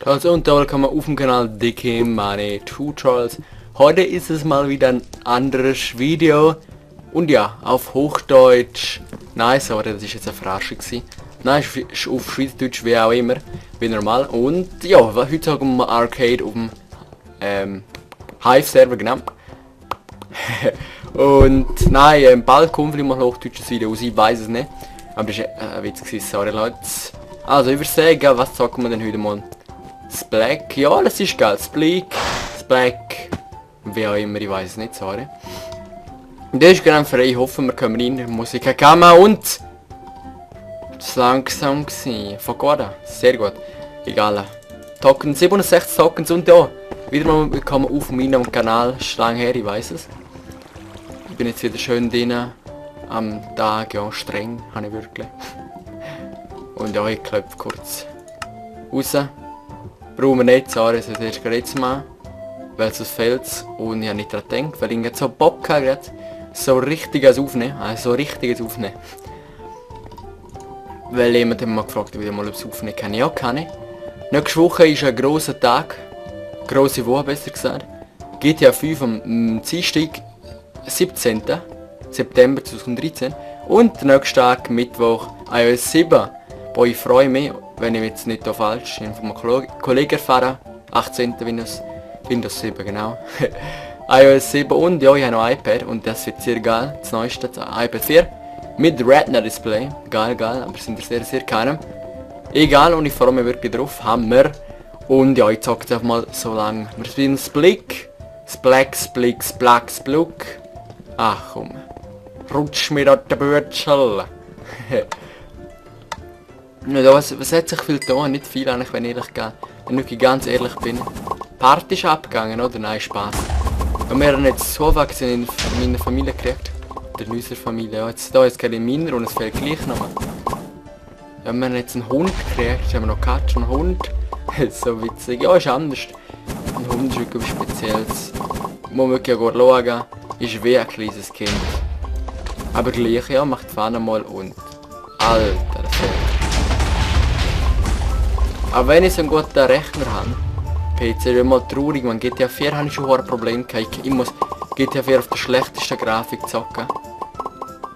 Also und da willkommen auf dem Kanal Dicke Money Tutorials. Heute ist es mal wieder ein anderes Video. Und ja, auf Hochdeutsch. Nein, sorry, das ist jetzt eine Verarschung gewesen. Nein, ist auf Schweizerdeutsch wie auch immer. Wie normal. Und ja, heute haben wir Arcade auf dem Hive-Server, genau. Und nein, bald kommt vielleicht mal ein hochdeutsches Video raus, ich weiß es nicht. Aber das war ein Witz gewesen, sorry Leute. Also ich würde sagen, was zocken wir denn heute mal? Splack, ja das ist geil. Splack, wie auch immer, ich weiß es nicht, sorry. Und das ist gerade frei, ich hoffe wir kommen rein, Musik kam und... Das ist langsam gewesen, von Guarda, sehr gut. Egal. Token, 67 Tokens und ja, wieder mal willkommen auf meinem Kanal, ist lang her, ich weiß es. Ich bin jetzt wieder schön drin, am Tag, ja, streng, habe ich wirklich. Und ja, ich klopfe kurz raus. Brauchen wir nicht, sorry, das erst gerade jetzt mal. Weil sonst fehlt es. Und ich habe nicht daran gedacht, weil ich jetzt so Bock habe, so richtiges Aufnehmen. Also so richtiges Aufnehmen. Weil jemand hat mich mal gefragt, ob ich mal etwas aufnehmen kann. Ja, kann ich. Nächste Woche ist ein grosser Tag. Grosse Woche, besser gesagt. GTA 5 am Dienstag, 17. September 2013. Und der nächste Tag, Mittwoch, iOS 7. Boah, ich freue mich, wenn ich jetzt nicht da falsch bin, von meinem Kollegen erfahren. 18. Windows 7, genau. iOS 7 und ja, ich habe noch ein iPad und das wird sehr geil. Das neueste, das iPad 4. Mit Retina Display. Geil, aber es interessiert sehr keinem. Egal, und ich freue mich wirklich drauf. Hammer. Und ja, ich zocke jetzt einfach mal so lange. Wir spielen Splick. Splack. Ach komm. Rutsch mir dort der Bürzel. Ja, was hat sich viel getan? Nicht viel eigentlich, wenn ich wirklich ganz ehrlich bin. Party ist abgegangen, oder? Nein, Spaß. Und wir haben jetzt so was in meiner Familie gekriegt. In unserer Familie. Ja, jetzt da ist gerade in meiner und es fehlt gleich nochmal. Ja, wir haben jetzt einen Hund gekriegt. Jetzt haben wir noch Katze und Hund. So witzig. Ja, ist anders. Ein Hund ist wirklich etwas Spezielles. Muss wirklich auch schauen. Ist wie ein kleines Kind. Aber gleich, ja, macht Fahne mal und... Alter, das fehlt. Aber wenn ich so einen guten Rechner habe, PC, ist immer traurig, man GTA 4 habe ich schon ein Problem gehabt. Ich muss GTA 4 auf der schlechtesten Grafik zocken.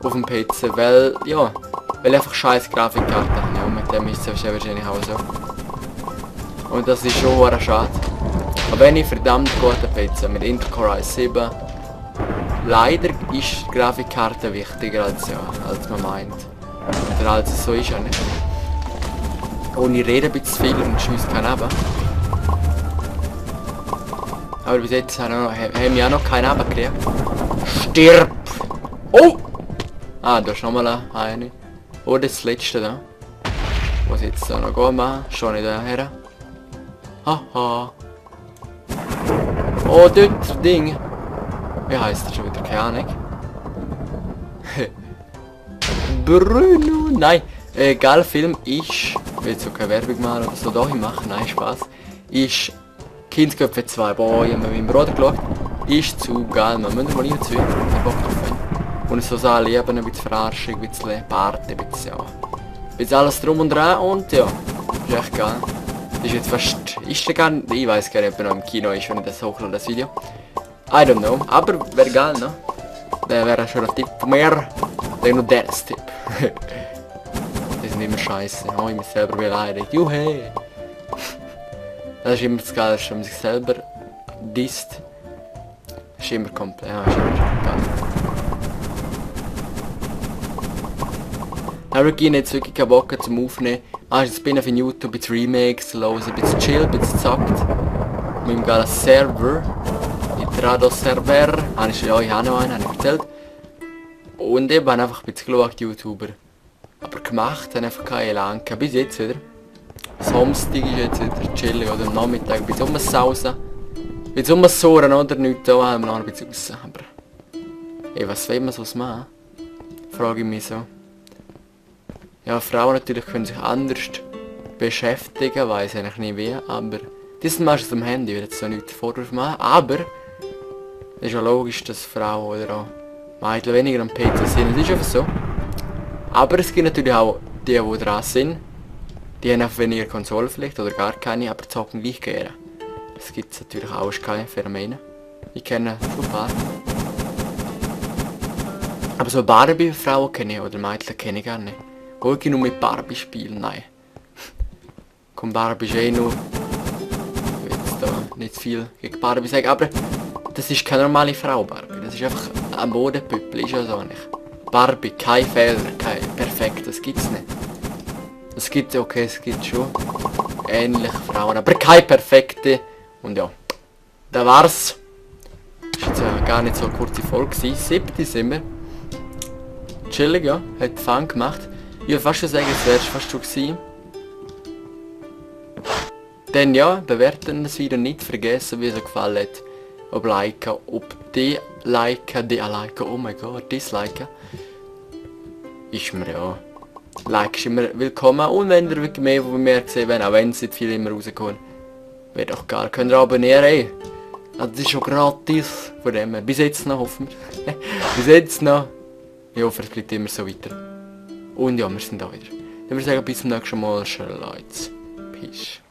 Auf dem PC, weil, ja, weil ich einfach scheiß Grafikkarte habe. Ja, mit dem ist es wahrscheinlich auch so. Und das ist schon schade. Aber wenn ich verdammt guten PC mit Intel Core i7, leider ist die Grafikkarte wichtiger als, ja, als man meint. Oder als es so ist ja nicht. Und ich rede ein bisschen viel und schieße keinen ab. Aber bis jetzt haben wir auch noch keinen abgekriegt. Stirb! Oh! Ah, da ist nochmal eine. Oh, das letzte da. Was jetzt da noch gehen machen? Schon nicht daher. Haha. Oh, dort Ding. Wie heißt der schon wieder? Keine Ahnung. Bruno! Nein! Geil Film ist, ich will jetzt so keine Werbung machen oder so dahin machen, nein Spaß, ist Kindsköpfe 2, boah, ich habe mit meinem Bruder geschaut, ist zu geil, man müssen mal reinziehen, wenn ihr Bock drauf habt. Und so sein Leben, ein bisschen Verarschung, ein bisschen Party, ein bisschen, ja, ein bisschen alles drum und dran und ja, ist echt geil. Das ist jetzt fast, ist der gar nicht, ich weiß gar nicht, ob er noch im Kino ist, wenn ich das hochlade, das Video. I don't know, aber wäre geil, ne? Der wäre schon ein Tipp von mir, der nur Dennis Tipp. Die sind immer scheiße. Oh, ich mich selber beleidigt. Juhe! Das ist immer das Geilste, wenn man sich selber disst. Das ist immer komplett. Ja, ist immer geil. Ich habe wirklich jetzt wirklich keinen Bock zum Aufnehmen. Ich bin auf YouTube, ein bisschen Remakes los, ein bisschen chill, ein bisschen zackt. Mit dem geilen Server. Server. Ich habe noch einen, habe ich erzählt. Und ich habe einfach ein bisschen geschaut, YouTuber. Aber gemacht habe einfach keine lange. Bis jetzt wieder. Samstag ist jetzt wieder chillig oder am Nachmittag ein bisschen rumsausen. Ein bisschen rumsohren oder nichts, da haben wir noch ein bisschen raus. Aber ey, was will man so machen? Frage ich mich so. Ja, Frauen natürlich können sich anders beschäftigen, weiß eigentlich nicht wie, aber die sind meistens am Handy, ich will jetzt so nichts Vorwurf machen, aber es ist ja logisch, dass Frauen oder auch Mädchen weniger am PC sind, das ist einfach so. Aber es gibt natürlich auch die dran sind. Die haben einfach weniger Konsole vielleicht oder gar keine, aber zocken gleich gerne. Das gibt es natürlich auch als keine Phänomene. Ich kenne schon ein paar. Aber so Barbie-Frauen kenne ich oder Mädchen kenne ich gar nicht. Wollte ich nur mit Barbie spielen? Nein. Komm, Barbie ist eh nur... Ich will jetzt da nicht zu viel gegen Barbie sagen, aber das ist keine normale Frau, Barbie. Das ist einfach ein Modepüppel, ist ja so nicht. Barbie, kein Fehler, kein perfekt, das gibt's nicht. Es gibt, okay, es gibt schon ähnliche Frauen, aber keine perfekte. Und ja, da war's. Ist jetzt ja gar nicht so eine kurze Folge gewesen. 7. sind wir. Chillig, ja, hat Fun gemacht. Ich würde fast schon sagen, es wäre fast schon gewesen. Dann ja, bewerten das Video nicht vergessen, wie es euch gefallen hat. Ob liken, ob die liken, oh mein Gott, disliken. Ist mir ja. Like ist immer willkommen und wenn ihr wirklich mehr von mir gesehen wollt, auch wenn es nicht viel immer rauskommt, wäre doch geil. Könnt ihr abonnieren, ey. Also das ist schon gratis. Von dem her. Bis jetzt noch, hoffen wir. Bis jetzt noch. Ich hoffe, es bleibt immer so weiter. Und ja, wir sind da wieder. Dann würde ich sagen, bis zum nächsten Mal. Leute. Peace.